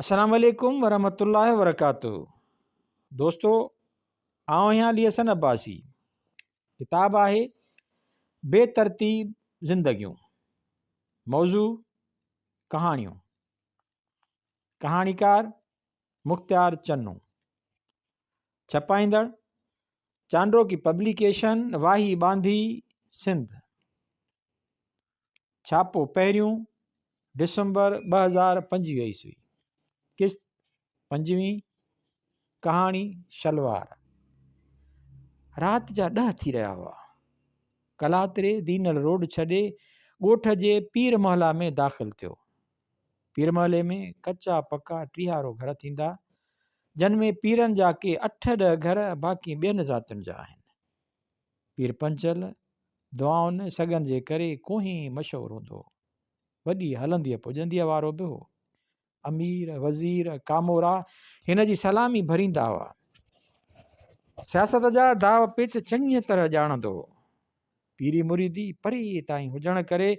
السلام عليڪم ورحمة الله وبرڪاته دوستو آئون آهيان علي حسن عباسي ڪتاب آهي بي ترتيب زندگيون موضوع ڪهاڻيون ڪهاڻيڪار مختيار چنو ڇپائيندڙ چانڊوڪي پبليڪيشن واهي ٻانڌي سنڌ ڇاپو پهريون، ڊسمبر 2025 عيسوي، قسط پنجويهين، ڪهاڻي شلوار. رات جا ڏهه ٿي رهيا هئا. ڪلاتري دينل روڊ ڇڏي ڳوٺ جي پير محلا ۾ داخل ٿيو. پير محلي ۾ ڪچا پڪا ٽيهارو گهر ٿيندا، جن ۾ پيرن جا ڪي اٺ ڏهه گهر باقي ٻين ذاتين جا آهن. پير پنچل دعائن ۽ سڳن جي ڪري ڪوهين مشهور هوندو هو. وڏي هلنديء پڄنديء وارو به هو. امير، وزير، ڪامورا هن جي سلامي ڀريندا هئا. سياست جا داء پيچ چڱيء طرح ڄاڻندو هو. پيري مريدي پري تائين هجڻ ڪري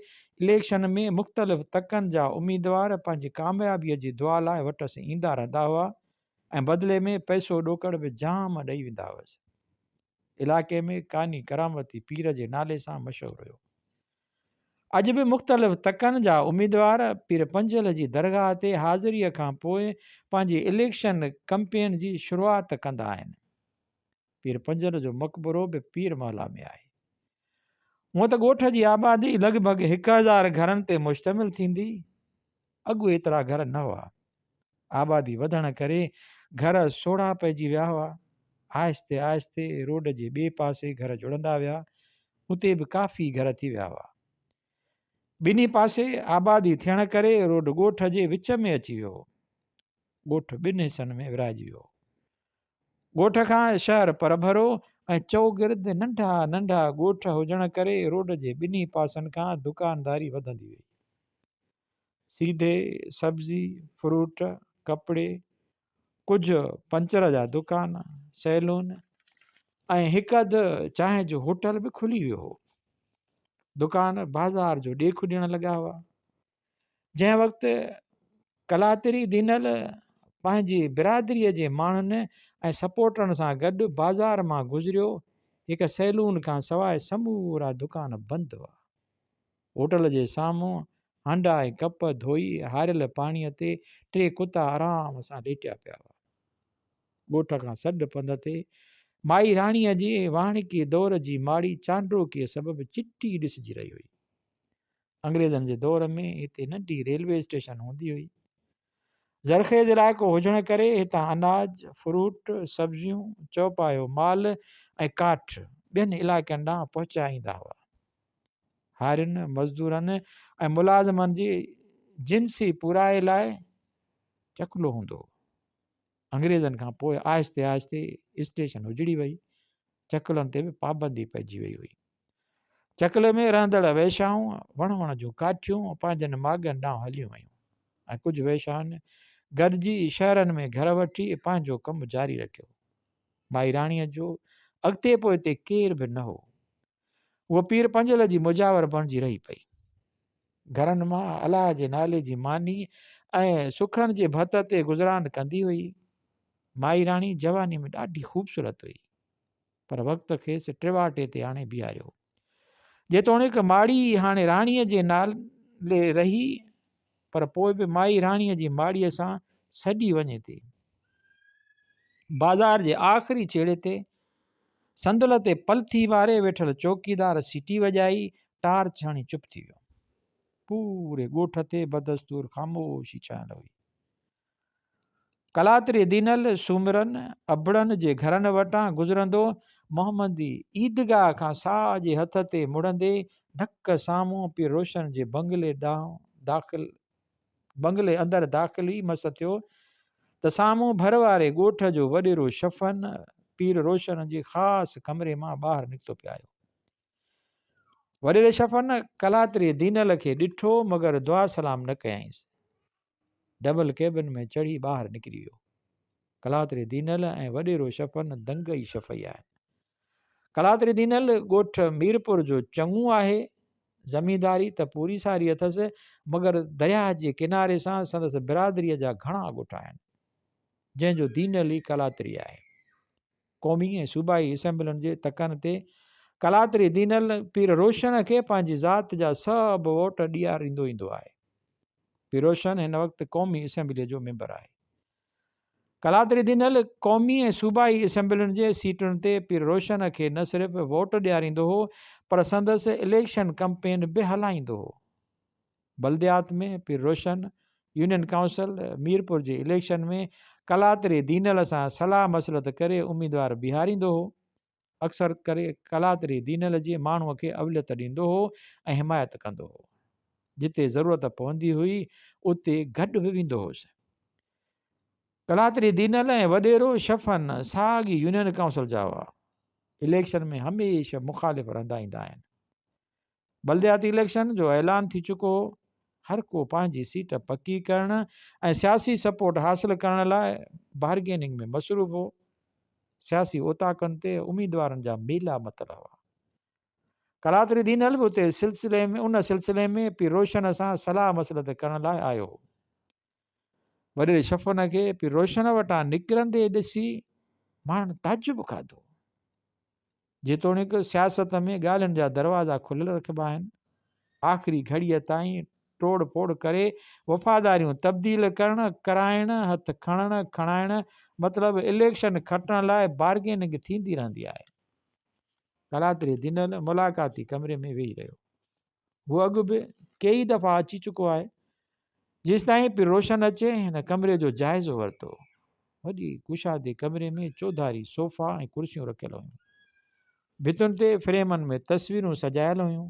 اليڪشن ۾ مختلف تڪن جا اميدوار پنهنجي ڪاميابيء جي دعا لاء وٽس ايندا رهندا هئا ۽ بدلي ۾ پئسو ڏوڪڙ به جام ڏئي ويندا هئس. علائقي ۾ ڪاني ڪرامتي پير جي نالي سان مشهور هيو. اڄ به مختلف تڪن جا اميدوار پير پنجل جي درگاهه تي حاضريء کان پوء پنهنجي اليڪشن ڪمپين جي شروعات ڪندا آهن. پير پنجل جو مقبرو به پير محلا ۾ آهي. هونء ته ڳوٺ جي آبادي لڳ ڀڳ 1000 گهرن تي مشتمل ٿيندي. اڳ ايترا گهر نه هئا. آبادي وڌڻ ڪري گهر سوڙها پئجي ويا هئا. آهستي آهستي روڊ جي ٻئي پاسي گهر جڙندا ويا. اتي به ڪافي گهر ٿي ويا هئا. ٻنهي پاسي آبادي ٿيڻ ڪري روڊ ڳوٺ جي وچ ۾ اچي ويو هو. ڳوٺ ٻن حصن ۾ ورهائجي ويو هو. ڳوٺ کان شهر پرڀرو ۽ چؤگرد ننڍا ننڍا ڳوٺ هجڻ ڪري روڊ جي ٻنهي پاسن کان دڪانداري وڌندي وئي. سيڌي، سبزي، فروٽ، ڪپڙي، ڪجهه پنچر جا دڪان، سيلون ۽ هڪ اڌ چانهه جو هوٽل به کلي ويو هو. دڪان بازار جو ڏيک ڏيڻ لڳا هئا. جنهن وقت ڪلاتري دينل پنهنجي برادريء جي ماڻهن ۽ سپورٽرن سان گڏ بازار مان گذريو، هڪ سيلون کان سواء سمورا دڪان بند هئا. هوٽل جي سامهون هنڊا ۽ ڪپ ڌوئي هاريل پاڻيء تي ٽي ڪتا آرام سان ليٽيا پيا هئا. ڳوٺ کان سڏ پنڌ تي مائي راڻيء جي واڻڪي دور جي ماڙي چانڊوڪيء سبب چٽي ڏسجي رهي هئي. انگريزن جي دور ۾ هتي ننڍي ريلوي اسٽيشن هوندي هئي. زرخيز علائقو هجڻ ڪري هتان اناج، فروٽ، سبزيون، چوپايو مال ۽ ڪاٺ ٻين علائقن ڏانهن پهچائيندا هئا. هارين، مزدورن ۽ ملازمن جي جنسي پورائي لاء چڪلو هوندو هو. انگريزن کان پوء آهستي آهستي اسٽيشن اجڙي وئي. چڪلن تي به پابندي پئجي وئي هئي. چڪلي ۾ رهندڙ ويشائون وڻ وڻ جون ڪاٺيون پنهنجن ماڳن ڏانهن هليون ويون ۽ ڪجهه ويشائن گڏجي شهرن ۾ گهر وٺي پنهنجو ڪم جاري رکيو. مائي راڻيء جو اڳتي پوئتي ڪير به نه هو. هوء پير پنجل جي مجاور بڻجي رهي پئي. گهرن مان الله جي نالي جي ماني ۽ سکن جي ڀت تي گذران ڪندي هئي. مائي راڻي جواني ۾ ڏاڍي خوبصورت هئي، پر وقت کيس ٽيواٽي تي آڻي بيهاريو. جيتوڻيڪ ماڙي هاڻي راڻيء جي نالي رهي، پر پوء به مائي راڻيء جي ماڙيء سان سڏي وڃي ٿي. بازار جي آخري ڇيڙي تي صندل تي پلٿي ماري ويٺل چوڪيدار سيٽي وڄائي، ٽارچ هڻي چپ ٿي ويو. پوري ڳوٺ تي بدستور خاموشي ڇانيل هئي. ڪلاتري دينل سومرن ابڙن جي گهرن وٽان گذرندو محمدي عيدگاهه کان ساڄي هٿ تي مڙندي ڍڪ سامهون پير روشن جي بنگلي ڏانهن داخل بنگلي اندر داخل ئي مس ٿيو ته سامهون ڀر واري ڳوٺ جو وڏيرو شفن پير روشن جي خاص ڪمري مان ٻاهر نڪتو پئي آيو. وڏيري شفن ڪلاتري دينل کي ڏٺو مگر دعا سلام نه ڪيائينس. ڊبل ڪيبن ۾ چڙهي ٻاهر نڪري ويو. ڪلاتري دينل ۽ وڏيرو شفن دنگ ئي شفئي آهن. ڪلاتري دينل ڳوٺ ميرپور جو چڱو آهي. زمينداري ته پوري ساري اٿس، مگر درياهه جي ڪناري سان سندس برادريء جا گهڻا ڳوٺ آهن، جنهن جو دين علي ڪلاتري آهي. قومي ۽ صوبائي اسيمبلين جي تڪن تي ڪلاتري دينل پير روشن کي پنهنجي ذات جا سڀ ووٽ ڏياريندو ايندو آهي. پير روشن هن وقت قومي اسيمبليء جو ميمبر آهي. ڪلاتري دينل قومي ۽ صوبائي اسيمبلين جي سيٽن تي پير روشن کي نه صرف ووٽ ڏياريندو هو پر سندس اليڪشن ڪمپين به هلائيندو هو. بلديات ۾ پير روشن، يونين ڪائونسل ميرپور جي اليڪشن ۾ ڪلاتري دينل سان صلاح مصلحت ڪري اميدوار بيهاريندو هو. اڪثر ڪري ڪلاتري دينل جي ماڻهو کي اوليت ڏيندو هو ۽ حمايت ڪندو هو. جتي ضرورت پوندي هئي اتي گڏ به ويندو هوس. ڪلاتري دينل ۽ وڏيرو شفن ساڳي يونين ڪائونسل جا هئا. اليڪشن ۾ هميشه مخالف رهندا ايندا آهن. بلدياتي اليڪشن جو اعلان ٿي چڪو هو. هر ڪو پنهنجي سيٽ پڪي ڪرڻ ۽ سياسي سپورٽ حاصل ڪرڻ لاء بارگيننگ ۾ مصروف هو. سياسي اوطاقن تي اميدوارن جا ميلا متل هئا. ڪلاتري دينل به اتي سلسلي ۾ ان سلسلي ۾ پير روشن سان صلاح مصلحت ڪرڻ لاء آيو هو. وڏيري شفن کي پير روشن وٽان نڪرندي ڏسي ماڻهن تعجب کاڌو. جيتوڻيڪ سياست ۾ ڳالهين جا دروازا کليل رکبا آهن، آخري گهڙيء تائين ٽوڙ ڦوڙ ڪري وفاداريون تبديل ڪرڻ، ڪرائڻ، هٿ کڻڻ، کڻائڻ مطلب اليڪشن کٽڻ لاء بارگيننگ ٿيندي رهندي آهي. ڪلاتري دنل ملاقاتي ڪمري ۾ ويهي رهيو. هو اڳ به ڪيئي دفعا اچي چڪو آهي. جيستائين پير روشن اچي هن ڪمري جو جائزو ورتو. وڏي ڪشادي ڪمري ۾ چوڌاري صوفا ۽ ڪرسيون رکيل هيون. ڀتين تي فريمن ۾ تصويرون سجايل هيون.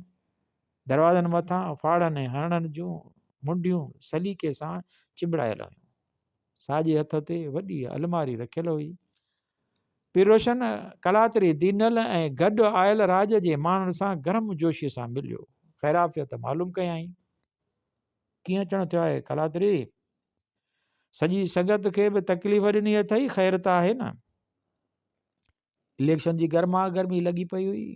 دروازن مٿان ڦاڙهن ۽ هرڻن جون منڍيون سليقي سان چنبڙايل هيون. ساڄي هٿ تي وڏي الماري رکيل هئي. پير روشن ڪلاتري دينل ۽ گڏ آيل راڄ جي ماڻهن سان گرم جوشيء سان مليو. خيرعافيت معلوم ڪيائين. ڪيئن اچڻ ٿيو آهي ڪلاتري؟ سڄي سنگت کي به تڪليف ڏني اٿئي، خير ته آهي نه؟ اليڪشن جي گرما گرمي لڳي پئي هئي.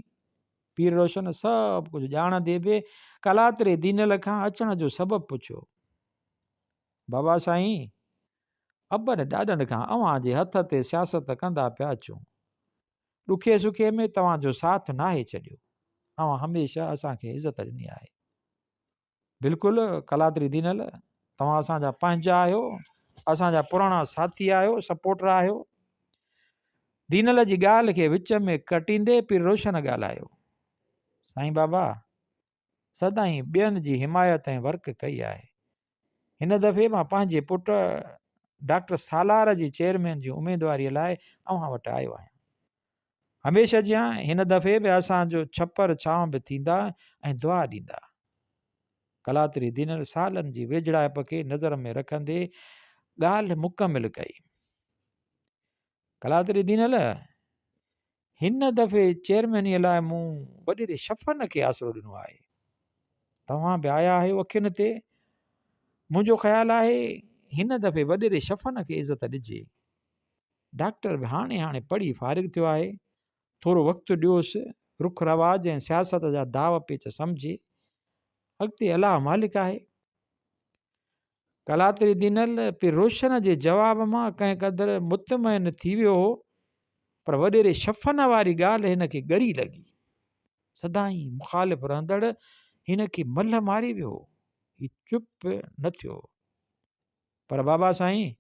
پير روشن سڀ ڪجهه ڄاڻندي به ڪلاتري دينل کان اچڻ جو سبب پڇيو. بابا سائين! ابن ڏاڏن کان اوهان جي هٿ تي سياست ڪندا پيا اچون. ڏکي سکي ۾ توهان جو ساٿ ناهي ڇڏيو. اوهان هميشه اسان کي عزت ڏني آهي. بلڪل ڪلاتري دينل، توهان اسان جا پنهنجا آهيو، اسان جا پراڻا ساٿي آهيو، سپورٽر آهيو. دينل جي ڳالهه کي وچ ۾ ڪٽيندي پير روشن ڳالهايو. سائين بابا! سدائين ٻين جي حمايت ۽ ورڪ ڪئي آهي. هن دفعي مان پنهنجي پٽ ڊاڪٽر سالار جي چيئرمين جي اميدواريء لاء اوهان وٽ آيو آهيان. هميشه جيان هن دفعي به اسان جو ڇپر ڇانو به ٿيندا ۽ دعا ڏيندا. ڪلاتري دينل سالن جي ويجهڙائپ کي نظر ۾ رکندي ڳالهه مڪمل ڪئي. ڪلاتري دينل! هن دفعي چيئرمينيء لاء مون وڏيري شفن کي آسرو ڏنو آهي. توهان به آيا آهيو اکين تي. منهنجو خيال آهي هن دفعي وڏيري شفن کي عزت ڏجي. ڊاڪٽر به هاڻي هاڻي پڙهي فارغ ٿيو آهي. ٿورو وقت ڏيوس، رخ رواج ۽ سياست جا داء پيچ سمجهي. اڳتي الله مالڪ آهي. ڪلاتري دينل پير روشن جي جواب مان ڪنهن قدر مطمئن ٿي ويو هو، پر وڏيري شفن واري ڳالهه هن کي ڳري لڳي. سدائين مخالف رهندڙ هن کي ملهه ماري ويو هو. هي چپ نه ٿيو هو. پر بابا سائين،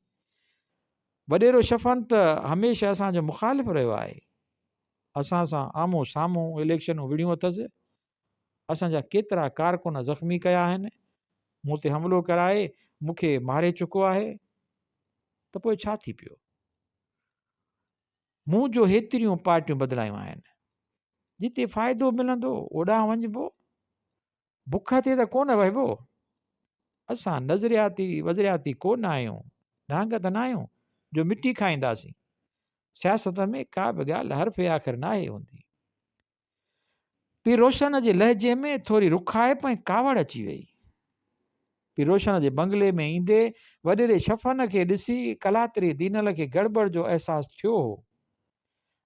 وڏيرو شفن ته هميشه اسان جو مخالف رهيو آهي. اسان سان آمهون سامهون اليڪشنون وڙهيون اٿس. اسان جا ڪيترا ڪارڪن زخمي ڪيا آهن، مون تي حملو ڪرائي مون کي ماري چڪو آهي ته پوء ڇا ٿي پيو؟ مون جو هيتريون پارٽيون بدلايون آهن، جتي فائدو ملندو اوڏانهن وڃبو، بک تي ته ڪونه وهبو. اسان نظرياتي وزرياتي ڪو نه آهيون، ڍانگ ته ناهيون جو مٽي کائينداسين. سياست ۾ ڪا به ڳالهه حرف آخر ناهي هوندي. پير روشن جي لهجي ۾ ٿوري رکائپ ۽ ڪاوڙ اچي ويئي. پير روشن جي بنگلي ۾ ايندي وڏيري شفن کي ڏسي ڪلاتري دينل کي گڙٻڙ جو احساس ٿيو هو،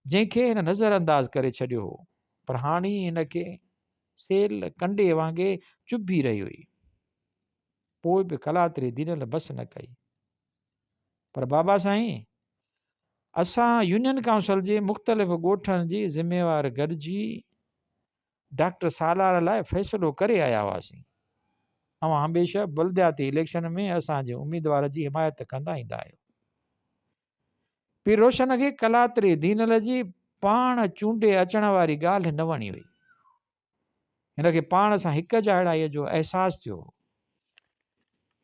جنهن کي هن نظر انداز ڪري ڇڏيو هو، پر هاڻي هن کي سيل ڪنڊي وانگي چڀي رهي هئي. پوء به ڪلاتري دينل بس نه ڪئي. پر بابا سائين! اسان يونين ڪائونسل جي مختلف ڳوٺن جي ذميوار گڏجي ڊاڪٽر سالار لاء فيصلو ڪري آيا هئاسين. اوهان هميشه بلدياتي اليڪشن ۾ اسان جي اميدوار جي حمايت ڪندا ايندا آهيو. پير روشن کي ڪلاتري دينل جي پاڻ چونڊي اچڻ واري ڳالهه نه وڻي هئي. هن کي پاڻ سان هڪ جهڙائيء جو احساس ٿيو هو.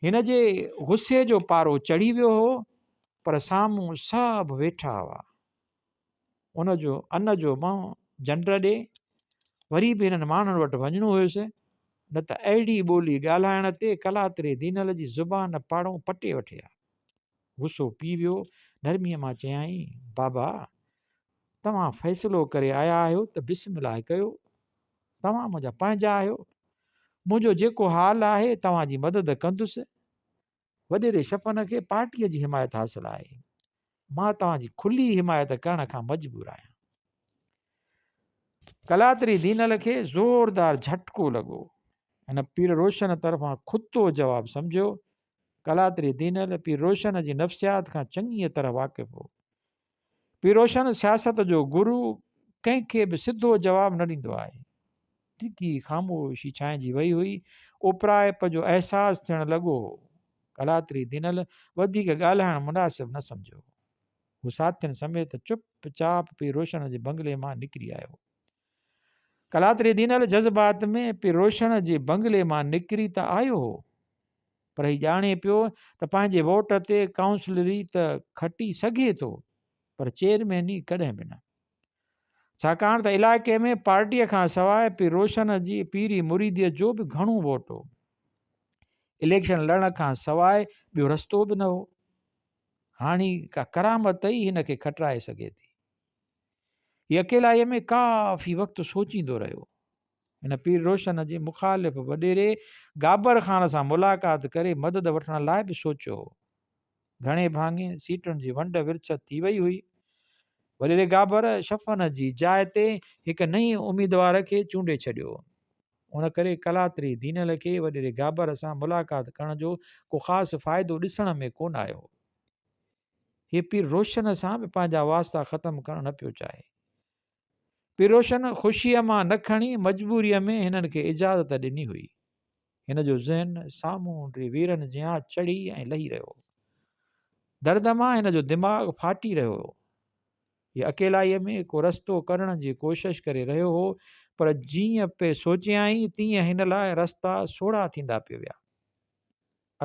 هن جي غصي جو پارو چڙهي ويو هو، پر سامهون سڀ ويٺا هئا. ان جو ان جو منهن جنڊ ڏي، وري به هنن ماڻهن وٽ وڃڻو هيس، نه ته اهڙي ٻولي ڳالهائڻ تي ڪلاتري دينل جي زبان پاڙئون پٽي وٺي ها. غصو پي ويو، نرميء مان چيائين، بابا! توهان فيصلو ڪري آيا آهيو ته بسم الله ڪيو، توهان منهنجا پنهنجا آهيو، منهنجو جيڪو حال آهي توهان جي مدد ڪندس، وڏيري شفن کي پارٽيء جي حمايت حاصل آهي، مان توهان جي کلي حمايت ڪرڻ کان مجبور آهيان. ڪلاتري دينل کي زوردار جهٽڪو لڳو. هن پير روشن طرفان کتو جواب سمجهيو. ڪلاتري دينل پير روشن جي نفسيات کان چڱيء طرح واقف هو. پير روشن سياست جو گرو ڪنهن کي به سڌو جواب نه ڏيندو آهي. ڊگهي خاموشي ڇانئجي وئي هئي. اوپرائپ جو احساس ٿيڻ لڳو هو. ڪلاتري دينل وڌيڪ ڳالهائڻ مناسب نه سمجهيو. هو ساٿين سميت چپ چاپ پير روشن جي بنگلي مان نڪري آيو. ڪلاتري دينل جذبات ۾ پير روشن جي بنگلي مان نڪري ته آيو هو، پر هي ڄاڻي پيو ته پنهنجي ووٽ تي ڪائونسلري ته کٽي سگهي ٿو، پر چيئرميني ڪڏهن به نه. ڇاڪاڻ ته علائقي ۾ پارٽيء کان سواء پير روشن جي پيري مريديء جو به گهڻو ووٽ هو. اليڪشن لڙڻ کان سواء ٻيو رستو به نه هو. هاڻي ڪا ڪرامت ئي هن کي کٽرائي سگهي ٿي. هي اڪيلائيء ۾ ڪافي وقت سوچيندو رهيو. هن پير روشن جي مخالف وڏيري گابر خان سان ملاقات ڪري مدد وٺڻ لاء به سوچيو هو. گهڻي ڀاڱي سيٽن جي ونڊ ورڇ ٿي وئي هئي. وڏيري گابر شفن جي جاء تي هڪ نئين اميدوار کي چونڊي ڇڏيو. ان ڪري ڪلاتري دينل کي وڏيري گابر سان ملاقات ڪرڻ جو ڪو خاص فائدو ڏسڻ ۾ ڪونه آيو. هي پير روشن سان به پنهنجا واسطا ختم ڪرڻ نه پيو چاهي. پير روشن خوشيء مان نه کڻي مجبوريء ۾ هنن کي اجازت ڏني هئي. هن جو ذهن سامونڊي ويرن جيان چڙهي ۽ لهي رهيو هو. درد مان هن جو دماغ ڦاٽي رهيو هو. هي اڪيلائيء ۾ ڪو رستو ڪڍڻ جي ڪوشش ڪري رهيو هو، پر جيئن پئي سوچيائين، تيئن هن لاء رستا سوڙها ٿيندا پئي ويا.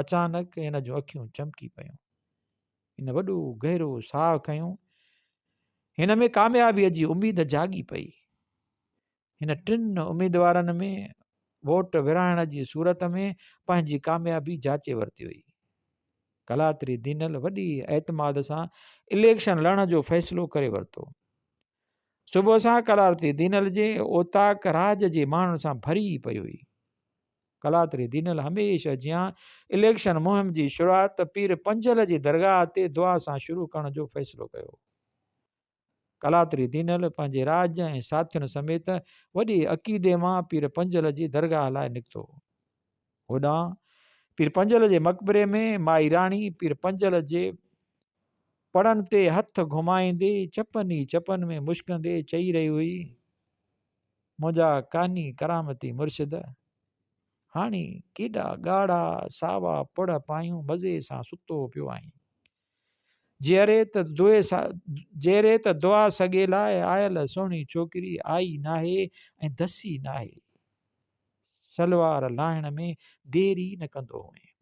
اچانڪ هن جون اکيون چمڪي پيون. هن وڏو گهرو ساهه کنيو. هن ۾ ڪاميابيء جي اميد جاڳي پئي. هن ٽن اميدوارن ۾ ووٽ ورهائڻ جي صورت ۾ پنهنجي ڪاميابي جاچي ورتي هئي. ڪلاتري دينل وڏي اعتماد سان اليڪشن لڙڻ جو فيصلو ڪري ورتو. صبح سان ڪلاتري دينل جي اوطاق راڄ جي ماڻهن سان ڀري پئي هئي. ڪلاتري دينل هميشه جيان اليڪشن مهم جي شروعات پير پنجل جي درگاهه تي دعا سان شروع ڪرڻ جو فيصلو ڪيو. ڪلاتري دينل پنهنجي راڄ ۽ ساٿين سميت وڏي عقيدي مان پير پنجل جي درگاهه لاء نڪتو. هوڏانهن پير پنجل جي مقبري ۾ مائي راڻي پير پنجل جي پڙن تي هٿ گهمائيندي چپن ئي چپن ۾ مشڪندي چئي رهي هئي، منهنجا ڪاني ڪرامتي مرشد! هاڻي ڪيڏا ڳاڙها ساوا پڙ پايون مزي سان ستو پيو آهين. جيئري ته دعا سڳي لاء آيل سهڻي ڇوڪري آئي ناهي ۽ دسي ناهي. شلوار لاهڻ ۾ دير ئي نه ڪندو هئين.